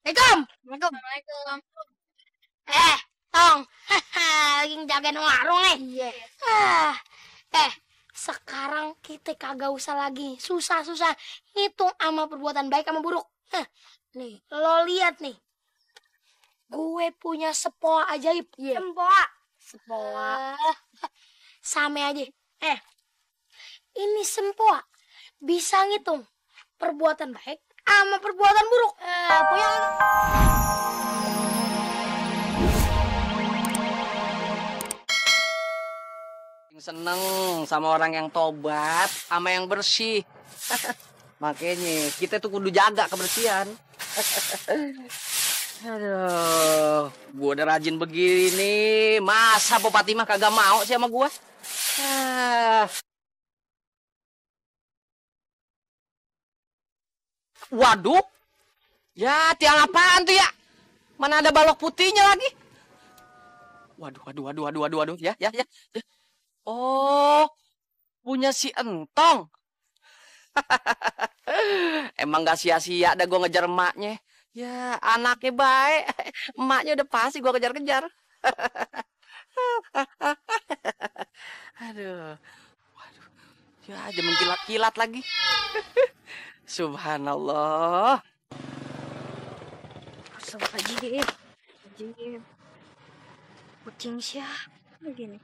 Assalamualaikum. Assalamualaikum. Tong. Lagi ngejagain warung nih. Iya. Sekarang kita kagak usah lagi susah-susah hitung sama perbuatan baik sama buruk. Nih, lo lihat nih. Gue punya sepoa ajaib. Iya. Sempoa. Sama aja. Ini sempoa bisa ngitung perbuatan baik sama perbuatan buruk. Punya seneng sama orang yang tobat sama yang bersih. Makanya kita tuh kudu jaga kebersihan. Aduh, gua udah rajin begini, masa Bu Fatimah kagak mau sih sama gua? Waduh, ya tiang apaan tuh ya? Mana ada balok putihnya lagi? Waduh, ya. Oh, punya si Entong. Emang gak sia-sia dah gue ngejar emaknya. Ya, anaknya baik. Emaknya udah pasti gue kejar-kejar. Waduh. Ya, aja mengkilat-kilat lagi. Subhanallah. Astagfirullahaladzim. Kucing siapa lagi nih?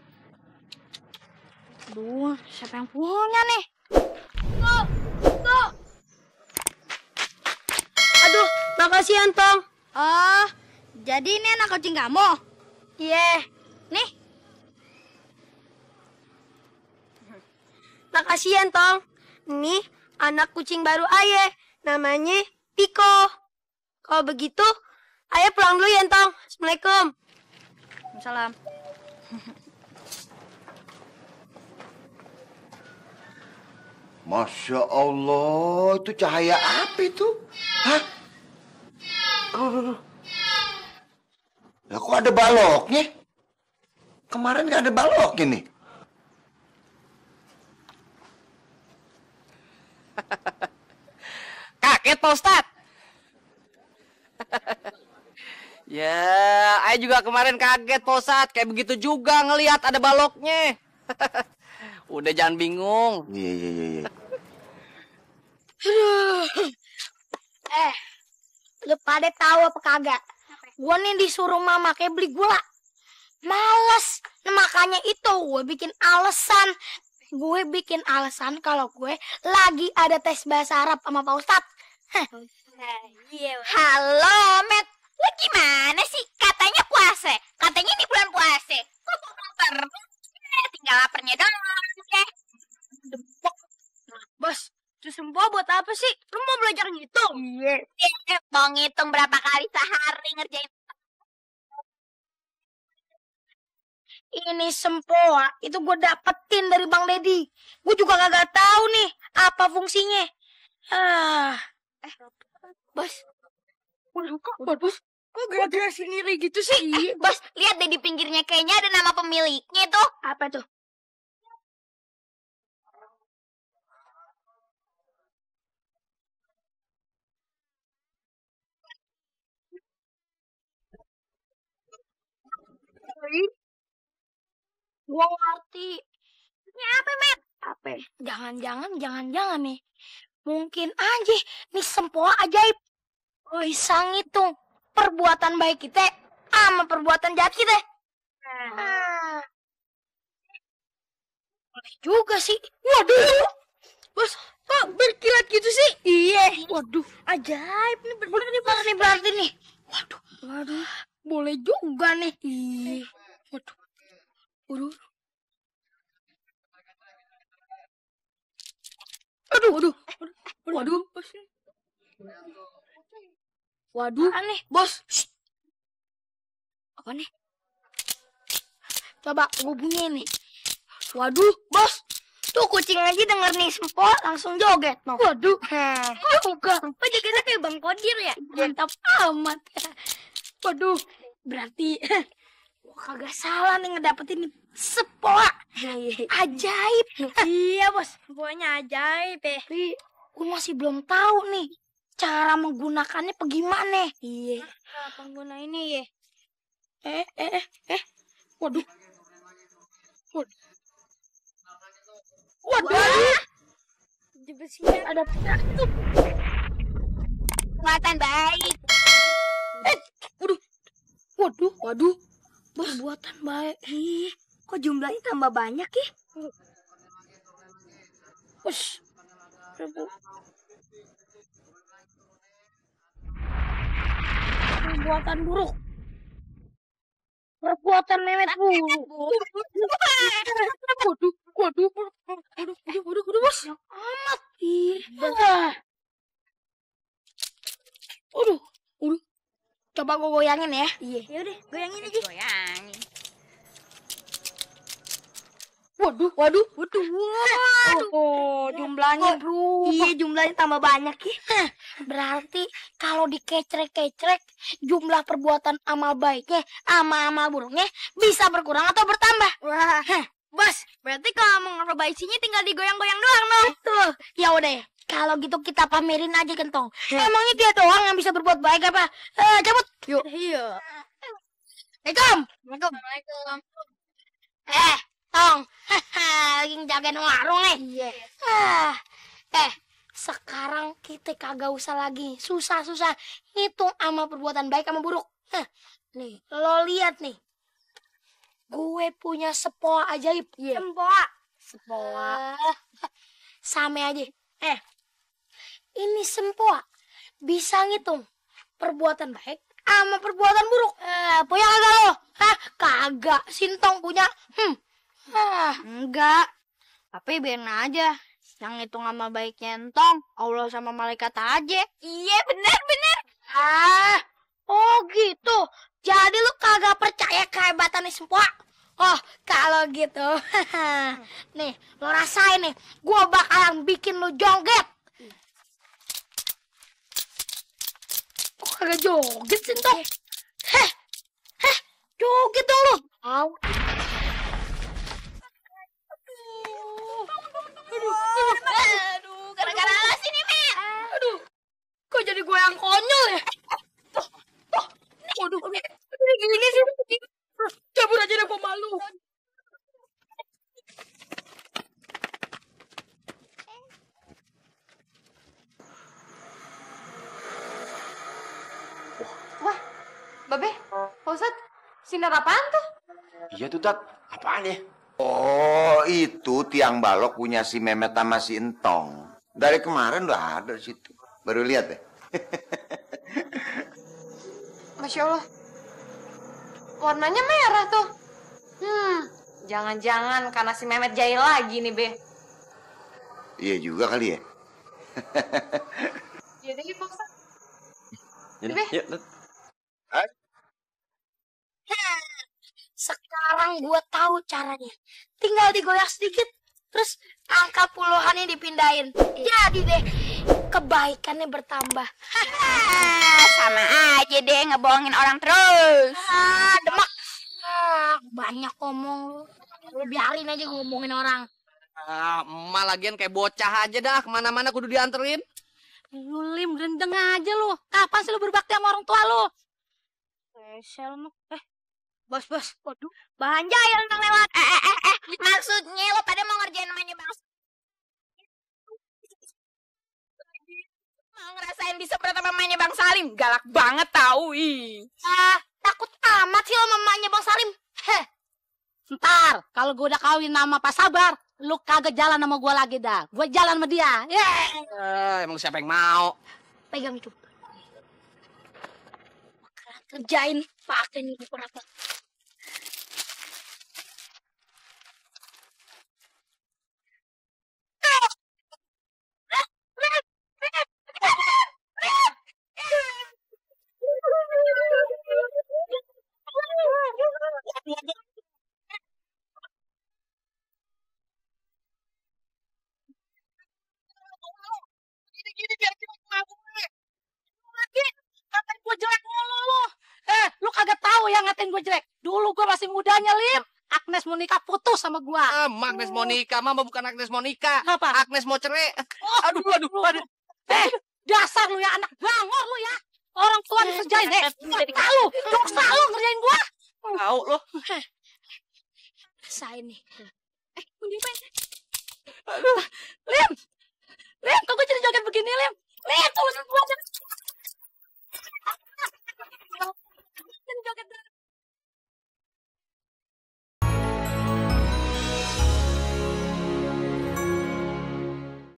Aduh, siapa yang punya nih? Tuh. Aduh, makasih Antong. Oh, jadi ini anak kucing kamu? Iya. Nih. Makasih Antong. Ini anak kucing baru Ayah. Namanya Piko. Kalau begitu, Ayah pulang dulu ya Antong. Assalamualaikum. Salam. Masya Allah, itu cahaya apa itu? Hah? Aduh. Lah kok ada baloknya? Kemarin nggak ada baloknya nih. Kaget Pak Ustadz. Ya, saya juga kemarin kaget Pak Ustadz. Kayak begitu juga ngelihat ada baloknya. Udah jangan bingung. Iya. Lu pada tahu apa kagak? Gua nih disuruh mama kayak beli gula. Males. Nah, makanya itu gue bikin alasan. Gue bikin alasan kalau gue lagi ada tes bahasa Arab sama Pak Ustadz. Halo, Met. Lu gimana sih? Katanya puasa. Katanya ini bulan puasa. Kok lapar? Tinggal laparnya doang. Bos, terus semua buat apa sih? Lu mau belajar ngitung? Iya. Mau ngitung berapa kali sehari ngerjain. Ini sempoa itu gue dapetin dari Bang Deddy. Gue juga kagak tahu nih apa fungsinya. Bos. Bos. Kok gerak-gerak sendiri gitu sih? Bos, lihat deh di pinggirnya kayaknya ada nama pemiliknya tuh. Apa tuh? Gua ngerti. Ini apa, Met? Apa? Jangan-jangan nih. Mungkin aja nih sempoa ajaib. Bisa ngitung perbuatan baik kita sama perbuatan jahat kita. Boleh juga sih. Waduh. Bos, kok berkilat gitu sih? Iya. Waduh, ajaib nih. Berarti nih. Waduh. Boleh juga nih. Iya. Waduh. Waduh. Aneh, bos. Shh. Apa nih? Coba gue bunyi nih. Waduh, bos. Tuh kucing aja denger nih sempoa langsung joget. No. Waduh. Juga. Apa jogetnya kayak Bang Kodir ya? Mantap amat. Waduh. Berarti gua kagak salah nih ngedapetin sempoa. Ajaib. Iya, Bos. Pokoknya ajaib ya. Tapi gue masih belum tahu nih cara menggunakannya bagaimana? Iya. Pengguna ini ya. Waduh. Waduh. Di besinya Ada tuh. kekuatan baik. Waduh. Perbuatan baik. Kok jumlahnya tambah banyak ya? Ush. Perbuatan buruk. Perbuatan Mehmet buruk. Waduh, bos. Yang amat. Waduh. Coba gue goyangin ya. Iya. Yaudah, goyangin aja. Goyangin. Waduh. Oh, jumlahnya berubah. Iya, jumlahnya tambah banyak ya. Berarti kalau dikecrek-kecrek, jumlah perbuatan amal baiknya sama amal buruknya bisa berkurang atau bertambah. Wah. Bos, berarti kalau mau ngerubah isinya tinggal digoyang-goyang doang dong. Betul. Ya udah ya. Kalau gitu kita pamerin aja Kentong. Emangnya dia doang yang bisa berbuat baik apa? Cabut. Yuk. Iya. Assalamualaikum. Assalamualaikum. Tong. Lagi ngejagain warung nih. Iya. Sekarang kita kagak usah lagi susah-susah hitung sama perbuatan baik sama buruk. Nih, lo lihat nih. Gue punya sepoa ajaib. Sempoa. Sama aja. Ini sempoa bisa ngitung perbuatan baik sama perbuatan buruk. Punya kagak lo? Kagak. Sintong punya. Enggak. Tapi biarin aja. Yang ngitung sama baiknya entong, Allah sama malaikat aja. Iya, benar. Oh gitu. Jadi lu kagak percaya kehebatan nih sempoa? Oh, kalau gitu. Nih, lo rasain nih. Gua bakalan bikin lu joget. Kok kagak joget sih, Tong? Joget dong lu. Aduh, gara-gara lo sih nih, Met. Aduh, kok jadi gue yang konyol ya? Waduh, ini gini sih. Cabut aja deh, gue malu. Wah, Babe, Pak Ustadz, sinar apaan tuh? Iya tuh, Tat. Apaan ya? Oh, itu tiang balok punya si Mehmet sama si Entong. Dari kemarin udah ada di situ. Baru lihat deh. Masya Allah. Warnanya merah tuh. Jangan-jangan karena si Mehmet jahil lagi nih, Be. Iya juga kali ya. Iya deh, Pak Ustadz. Yuk, Tat. Sekarang gue tahu caranya. Tinggal digoyak sedikit, terus angka puluhannya dipindahin. Jadi deh, kebaikannya bertambah. Sama aja deh ngebohongin orang terus. Demak. Banyak ngomong lu. Lu biarin aja ngomongin orang. Emak lagian kayak bocah aja dah. Kemana-mana kudu dianterin. Lu Lim, gendeng aja lu. Kapan sih lu berbakti sama orang tua lu? Bos. Waduh, bahan jahil yang lewat. Maksudnya lo pada mau ngerjain namanya Bang mau ngerasain disemprot sama mamanya Bang Salim. Galak banget tau. Takut amat sih lo mamanya Bang Salim. Ntar, kalau gue udah kawin sama Pak Sabar, lu kagak jalan sama gue lagi dah. Gue jalan sama dia. Emang siapa yang mau? Pegang itu. Kerjain pakai nih beberapa. Gini biar kita mabuk nih. Lagi ngatain gue jelek mulu lu. Lu kagak tahu yang ngatain gue jelek. Dulu gue masih mudanya, Lim. Agnes mau nikah putus sama gue. Agnes mau nikah, mama bukan Agnes mau nikah. Apa? Agnes mau cerai. Aduh. Dasar lu ya, anak bangor lu ya. Orang tua dikerjain, dosa lu ngerjain gua. Tahu lo. Rasain nih. Mau diapain? Lim, kok gue jadi joget begini, Lim? Lim, tunggu gua aja.